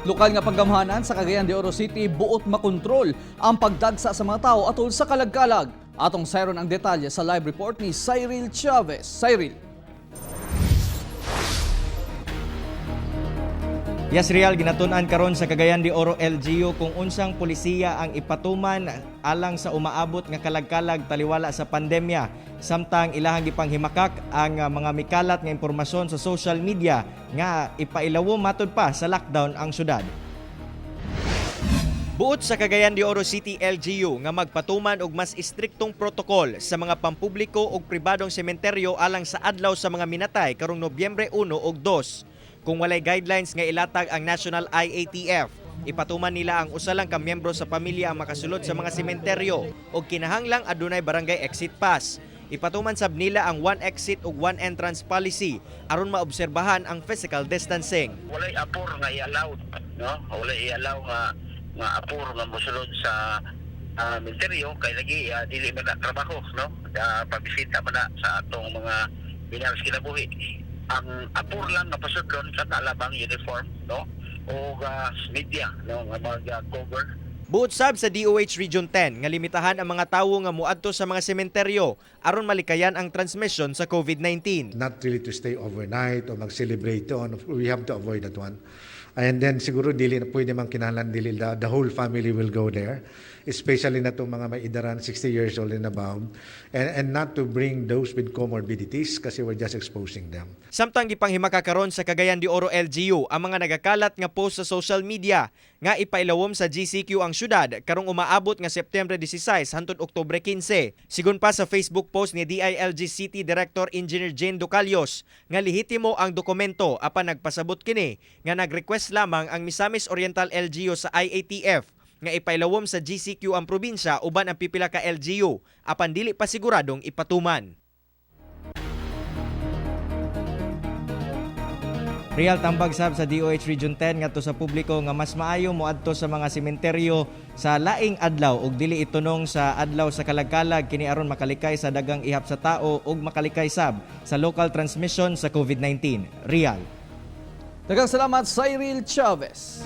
Lokal nga panggamhanan sa Cagayan de Oro City buot makontrol ang pagdagsa sa mga tao atol sa kalagkalag. Atong sayron ang detalye sa live report ni Cyril Chavez. Cyril. Yes, Real, ginatun-an karon sa Cagayan de Oro LGU kung unsang polisiya ang ipatuman alang sa umaabot nga kalagkalag taliwala sa pandemya. Samtang ilahang gipanghimakak ang mga mikalat nga impormasyon sa social media nga ipailawom matud pa sa lockdown ang syudad. Buot sa Cagayan de Oro City LGU nga magpatuman og mas istriktong protokol sa mga pampubliko ug pribadong sementeryo alang sa adlaw sa mga minatay karong Nobyembre 1 ug 2. Kung walay guidelines nga ilatag ang National IATF, ipatuman nila ang usa lang ka miyembro sa pamilya ang makasulod sa mga sementeryo ug kinahanglang adunay barangay exit pass. Ipatuman sab nila ang one exit ug one entrance policy aron maobserbahan ang physical distancing. Walay apor nga i-allow, no? Walay i-allow nga nga apor nga mosulod sa menteryo kay lagi dili man na trabaho, no? Pabisita man na sa atong mga minahal sa kinabuhi. Ang apor lang nga pasudlon sa lamang uniform, no, o media, no, nga mag cover. Buot sab sa DOH Region 10 nga limitahan ang mga tawo nga muadto sa mga sementeryo aron malikayan ang transmission sa COVID-19. Not really to stay overnight or mag-celebrate on. We have to avoid that one. And then siguro dili na pwede man kinahanglan dili the whole family will go there, especially na itong mga may idaran 60 years old and above, and not to bring those with comorbidities kasi we're just exposing them. Samtang gipanghimaka karon sa Cagayan de Oro LGU ang mga nagakalat nga post sa social media nga ipailawom sa GCQ ang syudad karong umaabot nga September 16 hantod Oktubre 15. Sigon pa sa Facebook post ni DILG City Director Engineer Jane Ducalios nga lehitimo ang dokumento, apan nagpasabot kini nga nag-request lamang ang Misamis Oriental LGU sa IATF nga ipailawom sa GCQ ang probinsya uban ang pipila ka LGU, apan dili pa siguradong ipatuman. Real, tambag sab sa DOH Region 10 ngadto sa publiko nga mas maayo moadto sa mga sementeryo sa laing adlaw ug dili itunong sa adlaw sa kalagkalag, kini aron makalikay sa dagang ihap sa tao ug makalikay sab sa local transmission sa COVID-19. Real. Daghang salamat, Cyril Chavez.